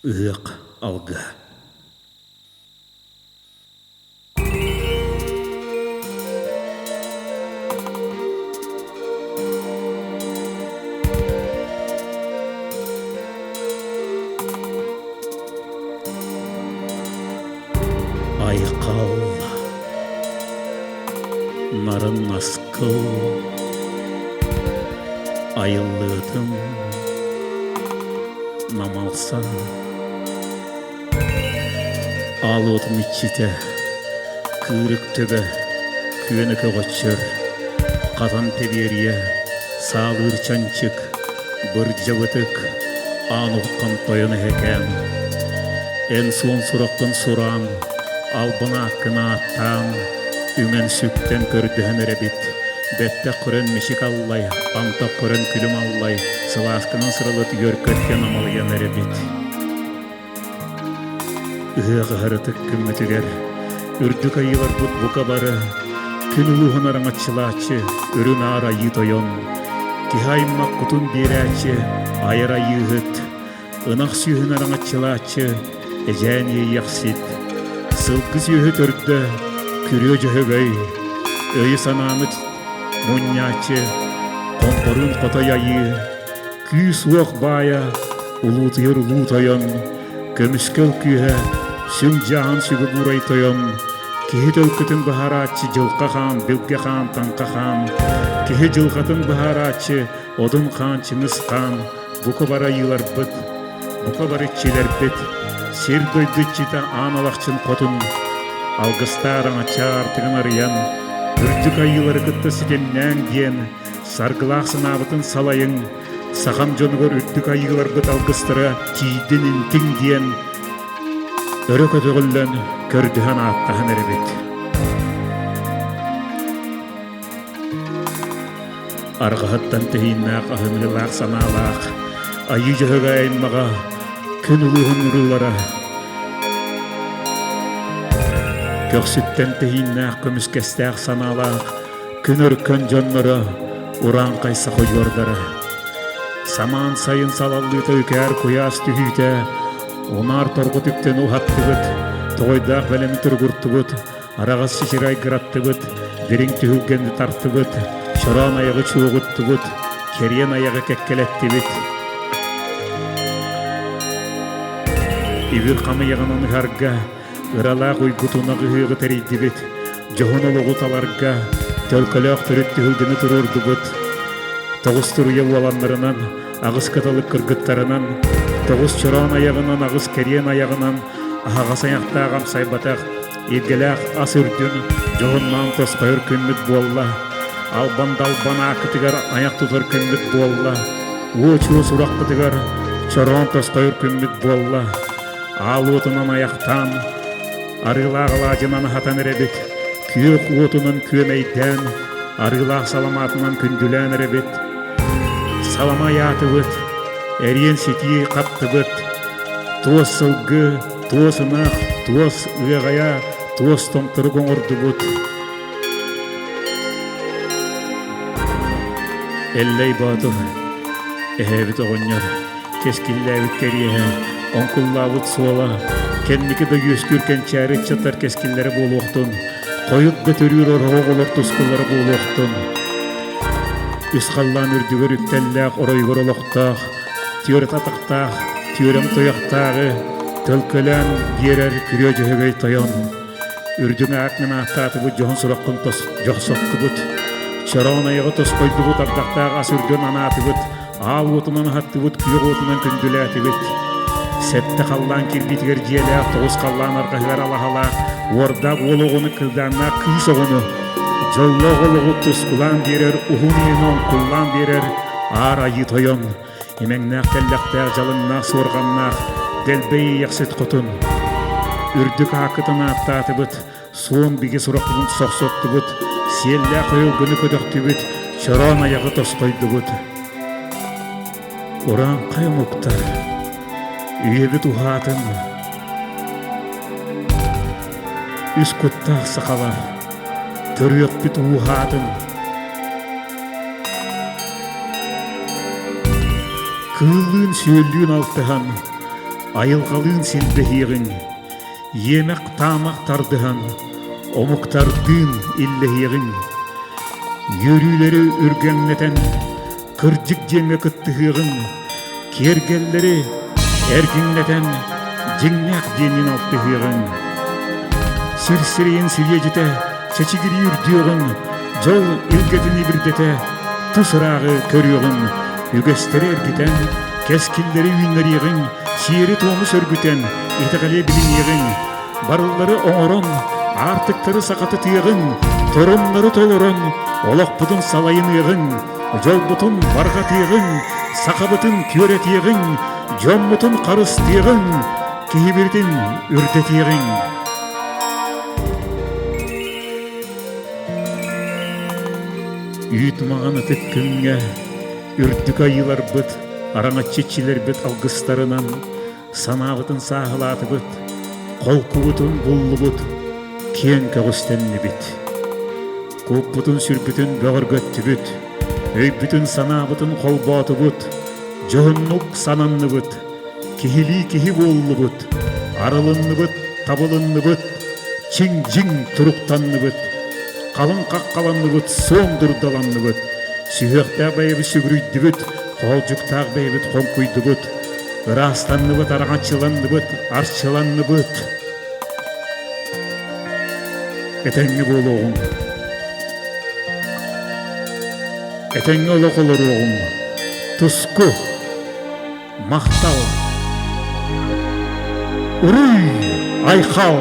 Ыһыах алгыһа Айхал Нарын наскыл Айыллыытын Намалсан Аал уотум иччитэ Кыырык төбө Күөнэ көҕөччөр Хатан тэбиэрийэ Саалыыр чанчык Бырдьабытык Аан уххан тойон эһэкээн Эн суон сураххын сураан Албан ааккын ааттаан Үҥэн-сүктэн көрдөһөн эрэбит Бэттэх көрөн мичик аллай, антах көрөн күлүм аллай, сылааскынан сыралыт үөр-көттөн амалыйан эрэбит. Ыһыах ыһарытык күммүтүгэр үрдүк айыыларбыт бука бары күн улууһун араҥаччылааччы үрүҥ аар айыы тойон, киһи аймах кутун биэрээччи айар айыыһыт, ынах сүөһүн араҥаччылааччы Эдьээн Иэйэхсит, сылгы сүөһү төрдө Күрүө Дьөһөгөй, өйү-санааны мунньааччы Хомпоруун Хотой Айыы, күүс-уох баайа Улуутуйар Улуу Тойон, көмүскэл күүһэ Сүҥ Дьааһын Сүгэ Буурай Тойон, киһи төлкөтүн быһаарааччы Дьылҕа Хаан, Билгэ Хаан, Таҥха Хаан, киһи дьылҕатын быһаарааччы Одун Хаан, Чыҥыс Хаан, бука бары айыыларбыт, бука бары иччилэрбит, сир-дойду иччитэ Аан Алахчын Хотун, алгыстаах араҥаччы аартыгын арыйан, үрдүк айыылары кытта ситимнээҥ диэн саргылаах санаабытын салайыҥ, сахам дьонугар үрдүк айыыларбыт алгыстара тиийдин интиҥ диэн өрө көтөҕүллэн көрдөһөн ааттаһан эрэбит. Арҕаһыттан тэһииннээх аһыныылаах санаалаах Айыы Дьөһөгөй аймаҕа күн улууһун уруулара Көхсүттэн тэһииннээх көмүскэстээх санаалаах күн өркөн дьонноро урааҥхай саха удьуордара Самаан сайын салаллыыта үкээр куйаас түһүүтэ унаар торгут үктэн уһаттыбыт, тоҕойдоох бэлэми туругуртубут, Араҕас сисир айгыраттыбыт, дириҥ түһүлгэни тартыбыт, чороон айаҕы чуоҕуттубут, кэриэн айаҕы кэккэлэттибит. Ибир хамыйаҕынан ыһарга, ыралаах уйгутунах ыһыаҕы тэрийдибит, дьоһун олоҕу таларга, төлкөлөөх төрүт түһүлгэни туруордубут. Тоҕус туруйа уоланнарынан, аҕыс кыталык кыргыттарынан, тоҕус чороон айаҕынан, аҕыс кэриэн айаҕынан, аһаҕас айахтаах амсайбатах Илгэлээх ас үрдүн дьоһуннаан тосхойор күммүт буолла, албан-далбан ааккытыгар айах тутар күммүт буолла, уо-чуо сурахпытыгар чороон тосхойор күммүт буолла. Аал уотунан айахтаан, арыылаах алаадьынан аһатан эрэбит, күөх уотунан күөмэйдээн, арыылаах саламаатынан күндүлээн эрэбит. Салама айаатыбыт, эриэн ситии хаптыбыт, туос сылгы, Туос ынах, туос ыаҕайа, туос томторук оҥордубут. Эллэй Боотур, эһээбит оҕонньор, кэскиллээбит кэриэһэ, оҥкуллаабыт суола, кэнники да үөскүүр кэнчээри ыччаттар кэскиллэрэ буолуохтун, хойут да төрүүр ороһу оҕолор тускуллара буолуохтун. Үс халлаан үрдүгэр үктэллээх оройугар олохтоох, түөрт атахтаах, түөрэм туйахтааҕы төлкөлөөн биэрэр күрүө дьөһөгөй тойон. Үрдүҥ аатынан ааттаатыбыт дьоһун сураххын дьохсоттубут. Чороон айаҕы тосхойдубут ардахтаах ас үрдүн анаатыбыт, аал уотунан аһаттыбыт, күөх уотунан күндүлээтибит. Сэттэ халлаан кирбиитигэр дьиэлээх, тоҕус халлаан арҕаһыгар алаһалаах, уордаах уол оҕону, кылдааннаах кыыс оҕону, дьоллоох олоҕу тускулаан биэрэр, уһун үйэни оҥкуллаан биэрэр Аар Айыы Тойон, имэҥнээх тэллэхтээх, дьалыҥнаах суорҕаннаах, дэлбэй иэйэхсит хотун. Үрдүк ааккытын ааттаатыбыт, суон бигэ сурахпытын сохсоттубут, сиэллээх өйүлгүнү көтөхтүбүт, чороон айаҕы тосхойдубут. Урааҥхай омуктар, үйэбит уһаатын, үс куттаах сахалар, төрүөхпүт ууһаатын. Кыыллыын-сүөллүүн алтыһан, Айылҕалыын силбэһиэҕиҥ, иэмэх-таамах тардыһан, омуктардыын иллэһиэҕиҥ. Үөрүүлэри үргэҥнэтэн, кырдьык диэҥҥэ кыттыһыаҕыҥ, киэргэллэри эргиҥнэтэн, дьиҥнээх диэнин алтыһыаҕыҥ. Сир сирэйин сириэдьитэ чэчигирии үрдүөҕүҥ, дьол илгэтин ибирдэтэ тус ырааҕы көрүөҕүҥ, үгэстэри эргитэн, кэскиллэри үүннэриэҕиҥ, сиэри-туому сөргүтэн, итэҕэли билиниэҕиҥ, барыллары оҥорон, аартыктары сахатытыаҕыҥ, торумнары толорон, олохпутун салайыныаҕыҥ, дьолбутун барҕатыаҕыҥ, сахабытын күөрэтиэҕиҥ, дьоммутун харыстыаҕыҥ, киһибитин үрдэтиэҕиҥ. Үүт маҥан ытык күҥҥэ үрдүк айыыларбыт, араҥаччы иччилэрбит алгыстарынан санаабытын сааһылаатыбыт, холкубутун буллубут, киэҥ көҕүстэннибит. Куппутун-сүрбүтүн бөҕөргөттүбүт, өйбүтүн-санаабытын холбоотубут, дьоһуннук сананныбыт, киһилии киһи буоллубут, арылынныбыт, табылынныбыт, чиҥ-дьиҥ туруктанныбыт, халыҥ хаххаланныбыт, суон дурдаланныбыт, сүһүөхтээх бэйэбит сүгүрүйдүбүт, хоолдьуктаах бэйэбит хоҥкуйдубут, ыраастанныбыт, араҥаччыланныбыт, арчыланныбыт. Этэҥҥэ буолуоҕуҥ. Этэҥҥэ олох олоруоҕуҥ. Туску! Махтал! Уруй! Айхал!